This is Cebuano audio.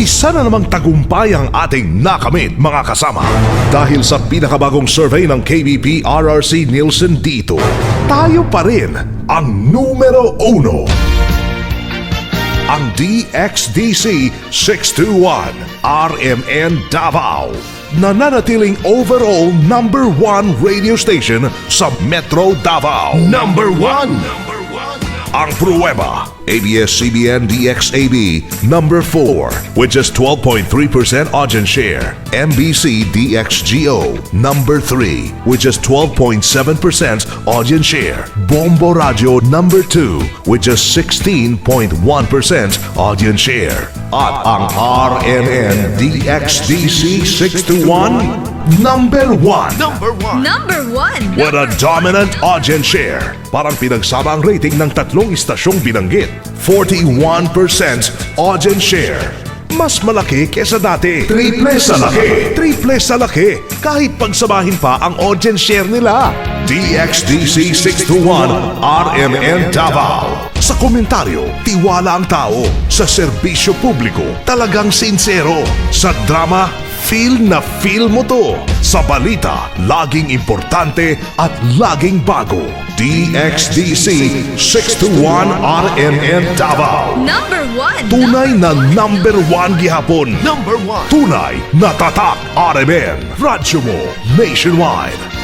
Isa na namang tagumpay ang ating nakamit, mga kasama. Dahil sa pinakabagong survey ng KBP RRC Nielsen dito, tayo pa rin ang numero uno. Ang DXDC 621 RMN Davao, nananatiling overall number one radio station sa Metro Davao. Number one. Ang pruweba, ABS-CBN DXAB, number 4, with just 12.3% audience share. MBC DXGO, number 3, with just 12.7% audience share. Bombo Radyo, number 2, with just 16.1% audience share. At ang RMN DXDC 621, number 1 Number one. Number one. with a dominant audience share. Parang pinagsama ang rating ng tatlong istasyong binanggit. 41% audience share. Mas malaki kesa dati. Triple sa laki. Triple sa laki. Kahit pagsamahin pa ang audience share nila. DXDC 621 RMN Davao. Sa komentaryo, tiwala ang tao. Sa serbisyo publiko, talagang sinsero. Sa drama, feel na feel mo to. Sa balita, laging importante at laging bago. DXDC 621 RMN Davao. Number one. Tunay na number one gihapon. Number one. Tunay na tatak RMN. Radyo mo nationwide.